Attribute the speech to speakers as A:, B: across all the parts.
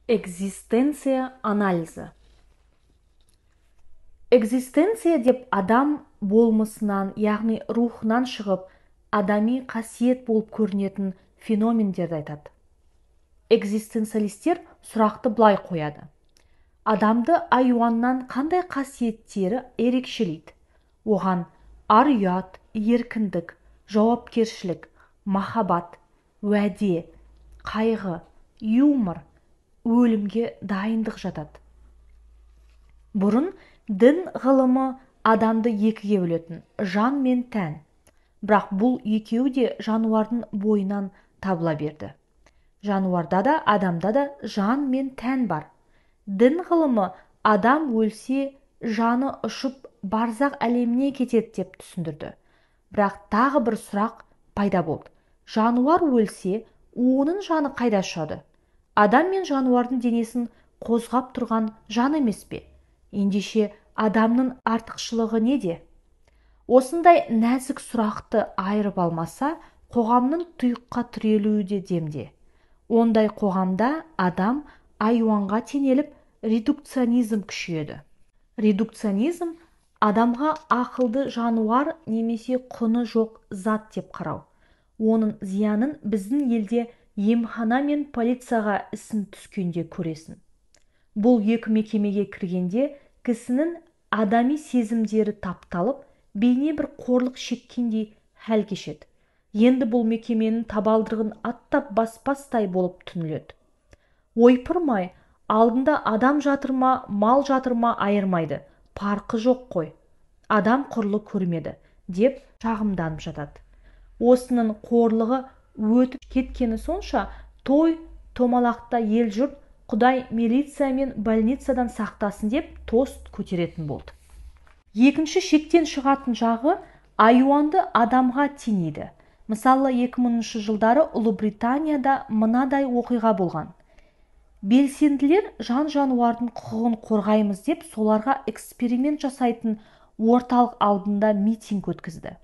A: Экзистенция анализі. Экзистенция деп адам болмысынан, яғни рухынан шығып, адами қасиет болып көрінетін феномендерді айтады. Экзистенциалистер сұрақты былай қояды. Адамды айуаннан қандай қасиеттері ерекшелейді? Оған ар-ұят, еркіндік, жауапкершілік, махаббат, уәде, қайғы, юмор, өлімге дайындық жатады. Бұрын дін ғылымы адамды екіге бөлетін, жан мен тән. Бірақ бұл екеуі де жануардың бойынан табыла берді. Жануарда да, адамда да жан мен тән бар. Дін ғылымы адам өлсе, жаны ұшып барзақ әлеміне кетеді деп түсіндірді. Бірақ тағы бір сұрақ пайда болды. Жануар өлсе, оның жаны қайда ұшады? Адам мен жануардың денесін қозғап тұрған жан емес пе? Ендеше адамның артықшылығы неде? Осындай нәзік сұрақты айырып алмаса, қоғамның тұйыққа тірелуі де демде. Ондай қоғамда адам айуанға теңеліп, редукционизм күшейеді. Редукционизм адамға ақылды жануар немесе құны жоқ зат деп қарау. Оның зиянын біздің елде емхана мен полицияға ісің түскенде көресің. Бұл екі мекемеге кіргенде кісінің адами сезімдері тапталып, бейне бір қорлық шеккендей хәл кешеді. Енді бұл мекеменің табалдырығын аттап баспастай болып түңіледі. Ойпырмай, алдында адам жатыр ма, мал жатыр ма айырмайды, парқы жоқ қой. Адам құрлы көрмеді деп шағымданып жатады. Осының қорлығы өтіп кеткені сонша, той томалақта ел жұрт Құдай милиция мен больницадан сақтасын деп тост көтеретін болды. Екінші шектен шығатын жағы айуанды адамға теңейді. Мысалы, 2000 жылдары Ұлыбританияда мынадай оқиға болған. Белсенділер жан-жануардың құқығын қорғаймыз деп соларға эксперимент жасайтын орталық алдында митинг өткізді.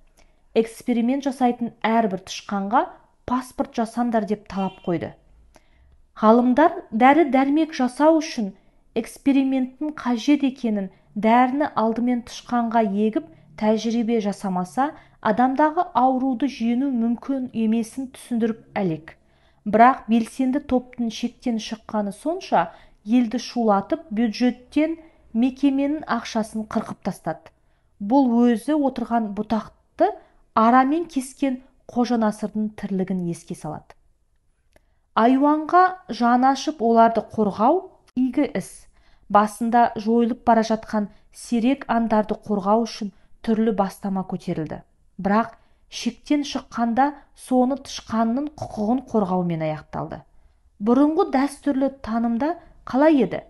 A: Эксперимент жасайтын әрбір тышқанға паспорт жасаңдар деп талап қойды. Ғалымдар дәрі-дәрмек жасау үшін эксперименттің қажет екенін, дәріні алдымен тышқанға егіп тәжірибе жасамаса, адамдағы ауруды жеңу мүмкін емесін түсіндіріп әлек. Бірақ белсенді топтың шектен шыққаны сонша, елді шулатып, бюджеттен мекеменің ақшасын қырқып тастады. Бұл өзі отырған бұтақты арамен кескен Қожанасырдың тірлігін еске салады. Айуанға жан ашып оларды қорғау игі іс. Басында жойылып бара жатқан сирек аңдарды қорғау үшін түрлі бастама көтерілді. Бірақ шектен шыққанда соны тышқанның құқығын қорғаумен аяқталды. Бұрынғы дәстүрлі танымда қалай еді?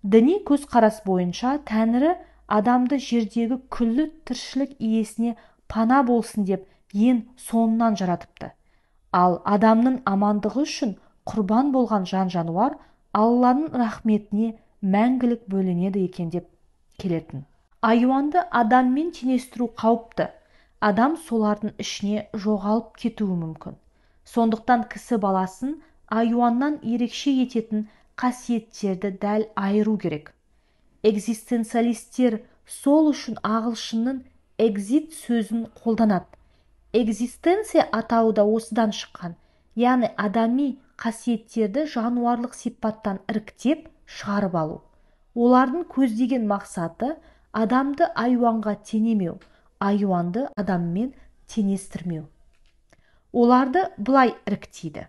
A: Діни көзқарас бойынша Тәңірі адамды жердегі күллі тіршілік иесіне пана болсын деп ең соңынан жаратыпты. Ал адамның амандығы үшін құрбан болған жан-жануар Алланың рахметіне мәңгілік бөленеді екен деп келетін. Айуанды адаммен теңестіру қауіпті. Адам солардың ішіне жоғалып кетуі мүмкін. Сондықтан кісі баласын айуаннан ерекше ететін қасиеттерді дәл айыру керек. Экзистенциалистер сол үшін ағылшынның экзит сөзін қолданады. Экзистенция атауы да осыдан шыққан, яғни адами қасиеттерді жануарлық сипаттан іріктеп шығарып алу. Олардың көздеген мақсаты адамды айуанға теңемеу, айуанды адаммен теңестірмеу. Оларды былай іріктейді.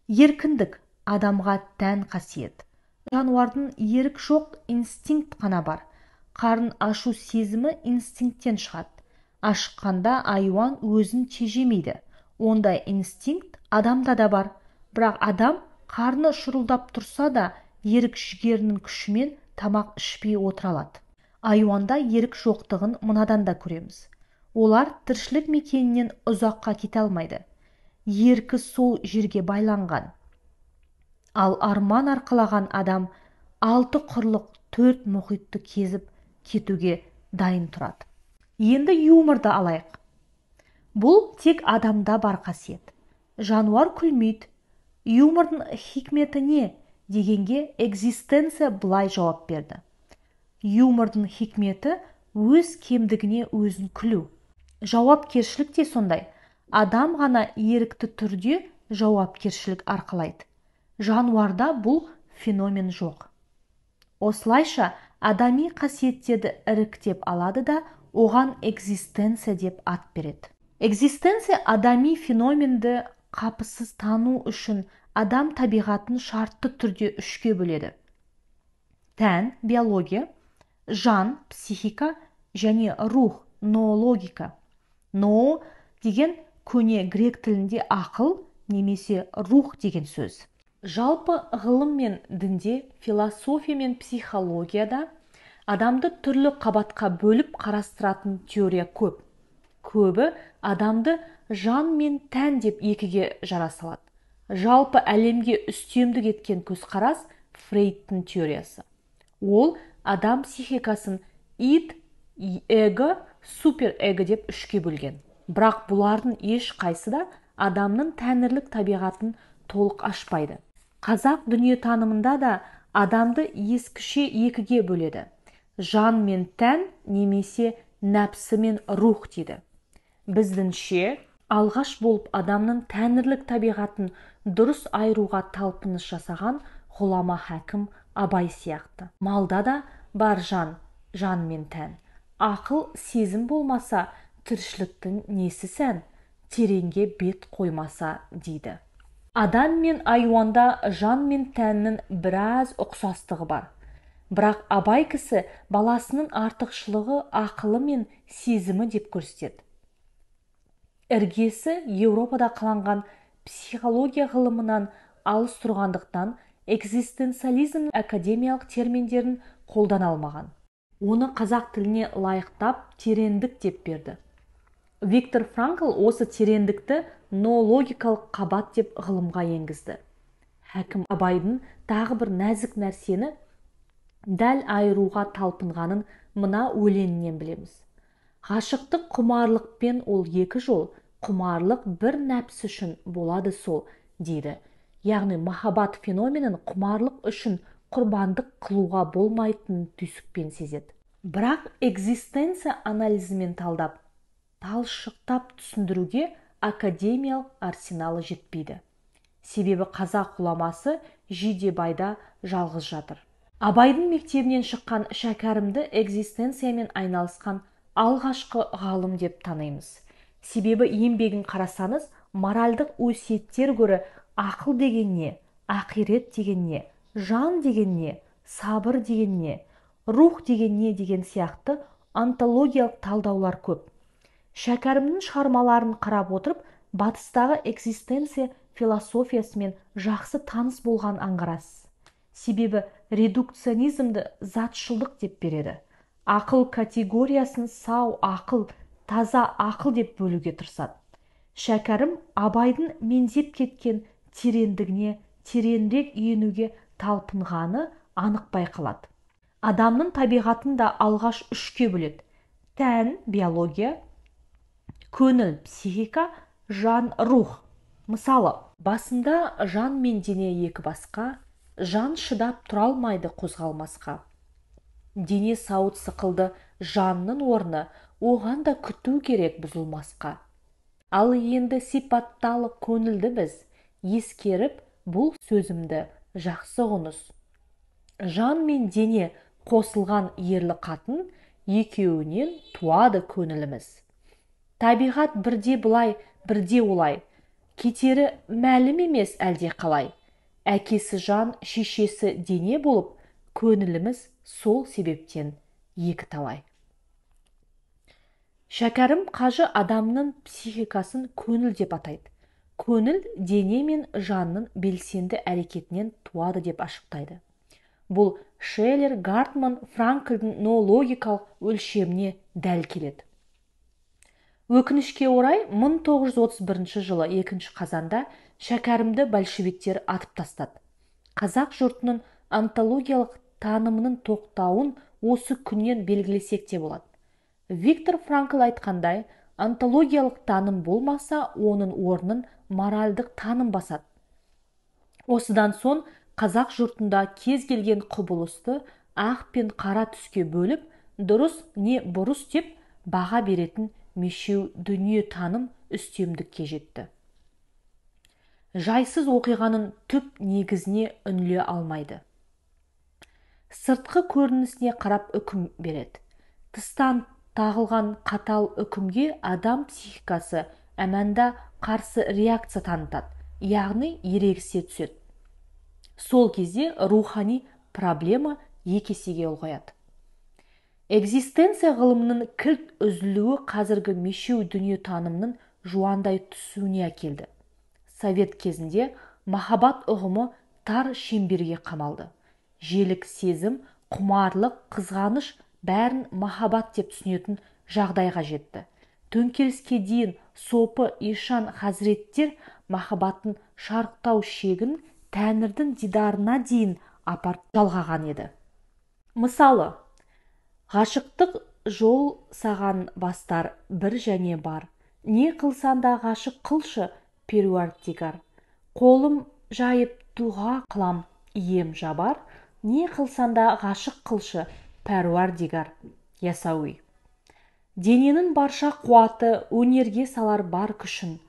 A: Еркіндік адамға тән қасиет. Жануардың ерік жоқ, инстинкт қана бар. Қарын ашу сезімі инстинкттен шығады. Ашыққанда айуан өзін тежемейді. Ондай инстинкт адамда да бар. Бірақ адам қарны шұрылдап тұрса да ерік жігерінің күшімен тамақ ішпей отыра алады. Айуанда ерік жоқтығын мынадан да көреміз. Олар тіршілік мекенінен ұзаққа кете алмайды. Еркі сол жерге байланған. Ал арман арқалаған адам 6 құрлық 4 мұхитты кезіп кетуге дайын тұрады. Енді юморды алайық. Бұл тек адамда бар қасиет. Жануар күлмейді. Юмордың хикметі не? Дегенге экзистенция былай жауап берді. Юмордың хикметі өз кемдігіне өзін күлу. Жауапкершілік те сондай. Адам ғана ерікті түрде жауапкершілік арқалайды. Жануарда бұл феномен жоқ. Осылайша адами қасиеттерді іріктеп алады да, оған экзистенция деп ат береді. Экзистенция адами феноменді қапысыз тану үшін адам табиғатын шартты түрде үшке бөледі. Тән, биология, жан, психика және рух, ноологика. Ноо деген көне грек тілінде ақыл немесе рух деген сөз. Жалпы ғылым мен дінде, философия мен психологияда адамды түрлі қабатқа бөліп қарастыратын теория көп. Көбі адамды жан мен тән деп екіге жара салады. Жалпы әлемге үстемдік еткен көзқарас Фрейдтің теориясы. Ол адам психикасын ид, эго, суперэго деп үшке бөлген. Бірақ бұлардың ешқайсы да адамның тәңірлік табиғатын толық ашпайды. Қазақ дүниетанымында да адамды ескіше екіге бөледі. Жан мен тән немесе нәпсі мен рух дейді. Біздіңше алғаш болып адамның тәңірлік табиғатын дұрыс айыруға талпыныс жасаған ғұлама хакім Абай сияқты. Малда да бар жан, жан мен тән. Ақыл сезім болмаса, тіршіліктің несі сән, тереңге бет қоймаса дейді. Адам мен айуанда жан мен тәннің біраз ұқсастығы бар. Бірақ Абай кісі баласының артықшылығы ақылы мен сезімі деп көрсетеді. Іргесі Еуропада қаланған психология ғылымынан алыс тұрғандықтан экзистенциализм академиялық терминдерін қолдана алмаған. Оны қазақ тіліне лайықтап тереңдік деп берді. Виктор Франкл осы тереңдікті ноологикалық қабат деп ғылымға енгізді. Хакім Абайдың тағы бір нәзік нәрсені дәл айыруға талпынғанын мына өлеңінен білеміз. Ғашықтық құмарлықпен ол екі жол, құмарлық бір нәпсі үшін болады сол, дейді. Яғни махаббат феноменін құмарлық үшін құрбандық қылуға болмайтынын түйсікпен сезеді. Бірақ экзистенция анализімен талдап, талшықтап түсіндіруге академиялық арсеналы жетпейді. Себебі қазақ ғұламасы Жидебайда жалғыз жатыр. Абайдың мектебінен шыққан Шәкәрімді экзистенциямен айналысқан алғашқы ғалым деп танимыз. Себебі еңбегін қарасаңыз, моральдық өсиеттер гөрі ақыл деген не, ақирет деген не, жан деген не, сабыр деген не, рух деген не деген сияқты онтологиялық талдаулар көп. Шәкәрімнің шығармаларын қарап отырып, батыстағы экзистенция философиясымен жақсы таныс болған аңғарасыз. Себебі редукционизмді затшылдық деп береді. Ақыл категориясын сау ақыл, таза ақыл деп бөлуге тырысады. Шәкәрім Абайдың меңзеп кеткен тереңдігіне тереңірек енуге талпынғаны анық байқалады. Адамның табиғатын да алғаш үшке бөледі. Тән, биология, көңіл, психика, жан, рух. Мысалы, басында жан мен дене екі басқа, жан шыдап тұра алмайды қозғалмасқа. Дене сауыт сықылды жанның орны, оған да күту керек бұзылмасқа. Ал енді сипатталық көңілді біз, ескеріп бұл сөзімді жақсы ұғыңыз. Жан мен дене қосылған ерлі қатын, екеуінен туады көңіліміз. Табиғат бірде былай, бірде олай, кетері мәлім емес әлде қалай. Әкесі жан, шешесі дене болып, көңіліміз сол себептен екі талай. Шәкәрім қажы адамның психикасын көңіл деп атайды. Көңіл дене мен жанның белсенді әрекетінен туады деп ашықтайды. Бұл Шеллер, Гартман, Франклдің ноологикалық өлшеміне дәл келеді. Өкінішке орай 1931 жылы 2 қазанда Шәкәрімді большевиктер атып тастады. Қазақ жұртының онтологиялық танымының тоқтауын осы күннен белгілесек те болады. Виктор Франкл айтқандай, онтологиялық таным болмаса, оның орнын моральдық таным басады. Осыдан соң Қазақ жұртында кез келген құбылысты ақ пен қара түске бөліп, дұрыс не бұрыс деп баға беретін мешеу дүниетаным үстемдікке жетті. Жайсыз оқиғаның түп негізіне үңіле алмайды. Сыртқы көрінісіне қарап үкім береді. Тыстан тағылған қатал үкімге адам психикасы әмәнда қарсы реакция танытады, яғни ерегісе түседі. Сол кезде рухани проблема екі есеге ұлғаяды. Экзистенция ғылымының кілт үзілуі қазіргі мешеу дүниетанымның жуандай түсуіне әкелді. Совет кезінде махаббат ұғымы тар шеңберге қамалды. Желік сезім, құмарлық, қызғаныш бәрін махаббат деп түсінетін жағдайға жетті. Төңкеріске дейін сопы, ишан, хазіреттер махаббаттың шарықтау шегін тәңірдің дидарына дейін апарып жалғаған еді. Мысалы, ғашықтық жол саған бастар бір және бар. Не қылсан да ғашық қылшы перуардигар. Қолым жайып дұға қылам ием жабар. Не қылсан да ғашық қылшы пәруардигар. Ясауи. Дененің барша қуаты өнерге салар бар күшін.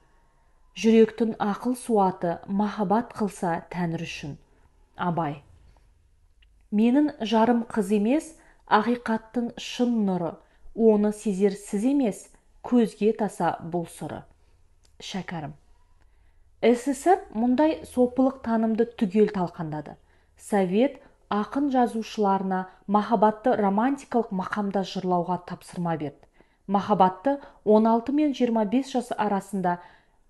A: Жүректің ақыл суаты махаббат қылса тәңір үшін. Абай. Менің жарым қыз емес, ақиқаттың шын нұры, оны сезер сіз емес, көзге таса бұл сыры. Шәкәрім. СССР мұндай сопылық танымды түгел талқандады. Совет ақын жазушыларына махаббатты романтикалық мақамда жырлауға тапсырма берді. Махаббатты 16 мен 25 жас арасында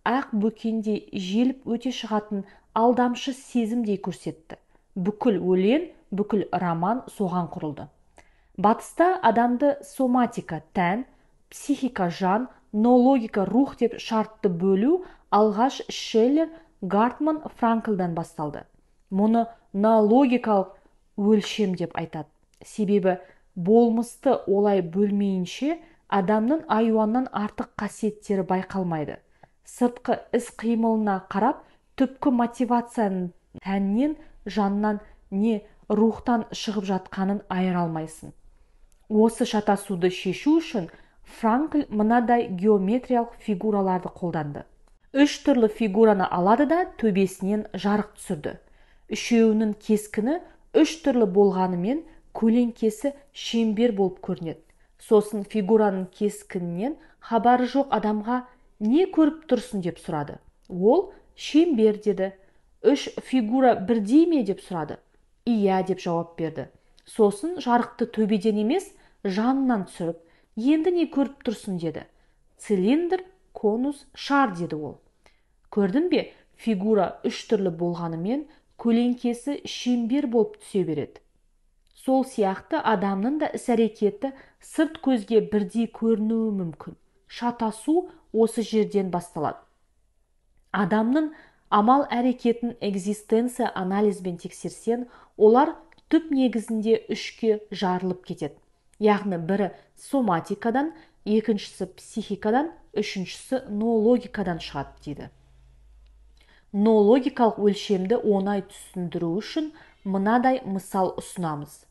A: ақ бөкендей желіп өте шығатын алдамшы сезімдей көрсетті. Бүкіл өлең, бүкіл роман соған құрылды. Батыста адамды соматика тән, психика жан, ноологика рух деп шартты бөлу алғаш Шеллер, Гартман, Франклдан басталды. Мұны ноологикалық өлшем деп айтады. Себебі болмысты олай бөлмейінше адамның айуаннан артық қасиеттері байқалмайды. Сыртқы іс-қимылына қарап, түпкі мотивацияның тәннен, жаннан не рухтан шығып жатқанын айыра алмайсың. Осы шатасуды шешу үшін Франкл мынадай геометриялық фигураларды қолданды. Үш түрлі фигураны алады да төбесінен жарық түсірді. Үшеуінің кескіні үш түрлі болғанымен көлеңкесі шеңбер болып көрінеді. Сосын фигураның кескінінен хабары жоқ адамға не көріп тұрсың деп сұрады. Ол шеңбер деді. Үш фигура бірдей ме деп сұрады. Иә деп жауап берді. Сосын жарықты төбеден емес, жанынан түсіріп, енді не көріп тұрсың деді. Цилиндр, конус, шар деді ол. Көрдің бе, фигура үш түрлі болғанымен көлеңкесі шеңбер болып түсе береді. Сол сияқты адамның да іс-әрекеті сырт көзге бірдей көрінуі мүмкін. Шатасу осы жерден басталады. Адамның амал әрекетін экзистенция анализбен тексерсең, олар түп негізінде үшке жарылып кетеді. Яғни бірі соматикадан, екіншісі психикадан, үшіншісі ноологикадан шығады дейді. Ноологикалық өлшемді оңай түсіндіру үшін мынадай мысал ұсынамыз.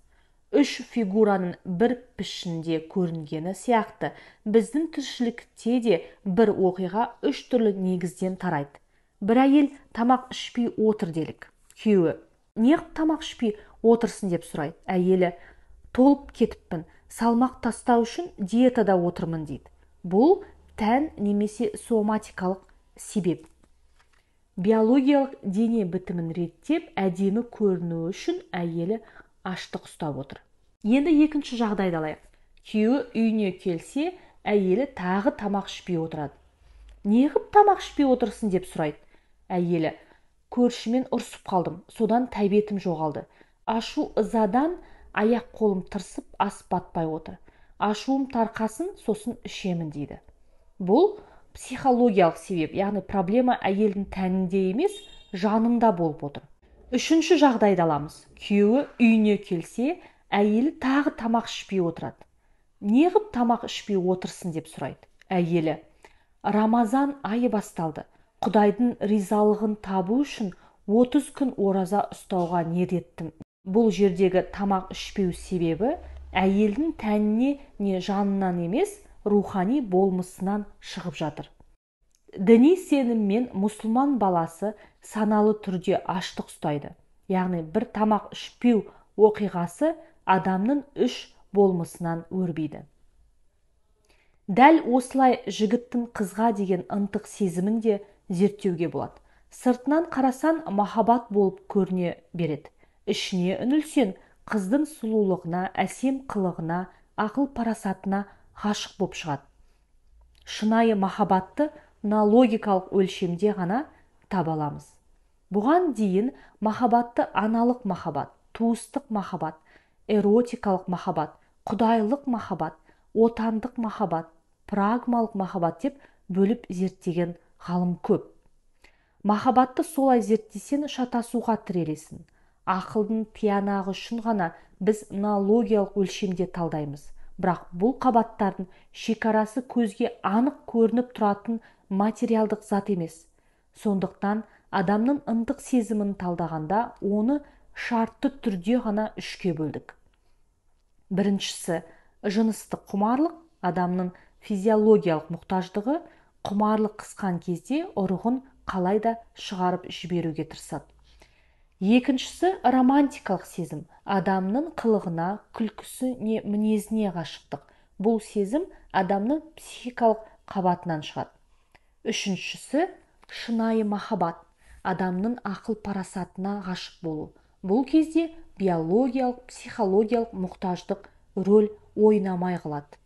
A: Үш фигураның бір пішінде көрінгені сияқты, біздің тіршілікте де бір оқиға үш түрлі негізден тарайды. Бір әйел тамақ ішпей отыр делік. Күйеуі, неғып тамақ ішпей отырсың деп сұрайды. Әйелі, толып кетіппін, салмақ тастау үшін диетада отырмын дейді. Бұл тән немесе соматикалық себеп. Биологиялық дене бітімін реттеп, әдемі көрінуі үшін әйелі аштық ұстап отыр. Енді екінші жағдайды алайық. Күйеуі үйіне келсе, әйелі тағы тамақ ішпей отырады. Неғып тамақ ішпей отырсың деп сұрайды. Әйелі, көршімен ұрсып қалдым, содан тәбетім жоғалды. Ашу ызадан аяқ қолым тырсып, ас батпай отыр. Ашуым тарқасын, сосын ішемін дейді. Бұл психологиялық себеп, яғни проблема әйелдің тәнінде емес, жанында болып отыр. Үшінші жағдайды аламыз. Күйеуі үйіне келсе, әйелі тағы тамақ ішпей отырады. Неғып тамақ ішпей отырсың деп сұрайды. Әйелі, Рамазан айы басталды. Құдайдың ризалығын табу үшін 30 күн ораза ұстауға ниет еттім. Бұл жердегі тамақ ішпеу себебі әйелдің тәніне не жанынан емес, рухани болмысынан шығып жатыр. Діни сеніммен мұсылман баласы саналы түрде аштық ұстайды. Яғни бір тамақ ішпеу оқиғасы адамның үш болмысынан өрбиді. Дәл осылай жігіттің қызға деген ынтық сезімін де зерттеуге болады. Сыртынан қарасан махаббат болып көріне береді. Ішіне үңілсең, қыздың сұлулығына, әсем қылығына, ақыл парасатына ғашық боп шығады. Шынайы махаббатты мына логикалық өлшемде ғана таба аламыз. Бұған дейін махаббатты аналық махаббат, туыстық махаббат, эротикалық махаббат, құдайлық махаббат, отандық махаббат, прагмалық махаббат деп бөліп зерттеген ғалым көп. Махаббатты солай зерттесең, шатасуға тірелесің. Ақылдың тиянағы үшін ғана біз мына логикалық өлшемде талдаймыз. Бірақ бұл қабаттардың шекарасы көзге анық көрініп тұратын материалдық зат емес. Сондықтан адамның ынтық сезімін талдағанда оны шартты түрде ғана үшке бөлдік. Біріншісі жыныстық құмарлық, адамның физиологиялық мұқтаждығы, құмарлық қысқан кезде ұрығын қалай да шығарып жіберуге тырысады. Екіншісі романтикалық сезім, адамның қылығына, күлкісіне, мінезіне ғашықтық. Бұл сезім адамның психикалық қабатынан шығады. Үшіншісі шынайы махаббат, адамның ақыл парасатына ғашық болу. Бұл кезде биологиялық, психологиялық мұқтаждық рөл ойнамай қалады.